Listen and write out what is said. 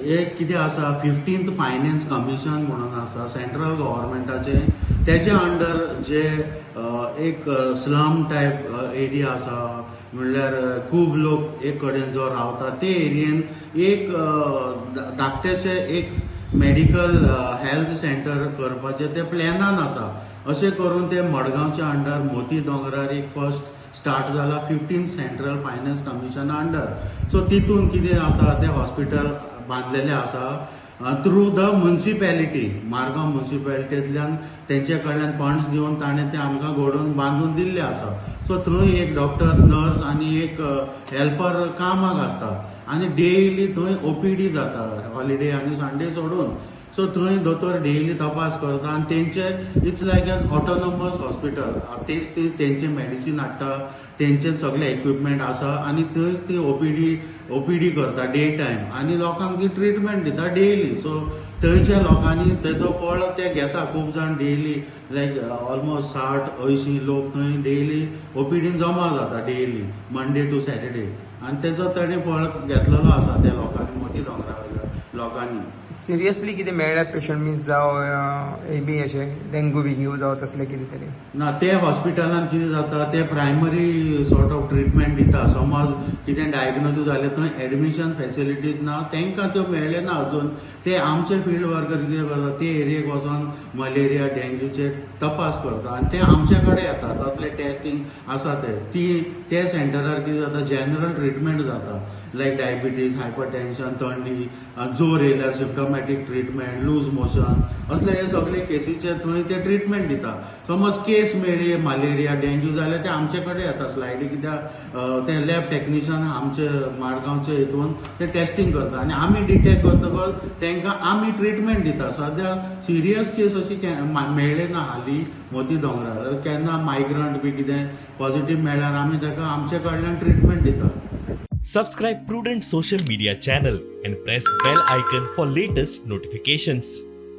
एक कितें आसा, फिफ्टींथ फायनान्स कमिशन म्हणून आसा सेंट्रल गव्हर्मेंटाचे. तेच्या अंडर जे एक स्लम टायप एरिया आसा, म्हणल्यार खूब लोक एक कडेन जो रावता, ते एरियेन एक धाकटेशें एक मेडिकल हेल्थ सेंटर करपाचें ते प्लॅनान आसा. अशें करून ते मडगांवच्या अंडर मोती दोंगरार एक फर्स्ट स्टार्ट जाला 15 सेंट्रल फायनान्स कमिशना अंडर. सो तितून कितें आसा, ते हॉस्पिटल बांदलेलें आसा थ्रू the municipality. Margao मुन्सिपेलिटींतल्यान तेंचे कडल्यान फंड्स दिवन ताणें ते आमकां घडोवन बांदून दिल्लें आसा. सो थंय एक डॉक्टर, नर्स आनी एक हेल्पर कामाक आसता आनी डेली थंय ओपीडी जाता, हॉलिडे आनी संडे सोडून. सो थंय दोतोर डेली तपास करता आनी तेंचे it's like an autonomous hospital. तेच ते तेंचे मेडिसीन हाडटा, तेंचे सगळे इक्विपमेंट आसा आनी थंय ती ओपीडी करता डे टायम आनी लोकांक ती ट्रिटमेंट दिता डेली. सो थंयच्या लोकांनी तेचो फळ ते घेता. खूब जाण डेली, लायक ऑलमोस्ट 60-80 लोक थंय डेली ओपीडीन जमा जाता, डेली मंडे टू सॅटर्डे, आनी तेचो ताणें फळ घेतलेलो आसा त्या लोकांनी, मोती दोंगरा वयल्या लोकांनी. सिरियसली कितें मेळ्ळ्यात पेशंट, मिन्स जावं हे बी अशें डेंगू बिंगू जावं तसलें कितें तरी? ना, ते हॉस्पिटलान कितें जाता, ते प्रायमरी सॉर्ट ऑफ ट्रिटमेंट दिता. समज कितें डायग्नोसीस जालें, थंय एडमिशन फॅसिलिटीज ना, तांकां त्यो मेळ्ळे ना अजून. ते आमचे फिल्ड वर्कर कितें करता, ते एरियेक वचोन मलेरिया, डेंग्यूचे तपास करता आनी ते आमचे कडेन येता. तसले टेस्टींग आसा. ते ती ते सेंटरार कितें जाता, जनरल ट्रिटमेंट जाता, लायक डायबिटीज, हायपरटेन्शन, थंडी, जोर येयल्यार सिम्टोमॅटीक ट्रिटमेंट, लूज मोशन, असले हे सगळे केसीचे थंय ते ट्रिटमेंट दिता. समज केस मेळ्ळी मलेरिया, डेंग्यू जाल्यार ते आमचे कडेन येता स्लायडी, कित्याक ते लॅब टॅक्निशियन आमचे मारगांवचे हितून ते टेस्टींग करता आनी आमी डिटेक्ट करतकच तांकां आमी ट्रिटमेंट दिता. सद्या सिरियस केस अशी मेळ्ळे ना हाली मोती दोंगरार. केन्ना मायग्रंट बी कितें पॉझिटीव मेळ्ळ्यार आमी ताका आमचे कडल्यान ट्रिटमेंट दिता. Subscribe Prudent Social Media channel and press bell icon for latest notifications.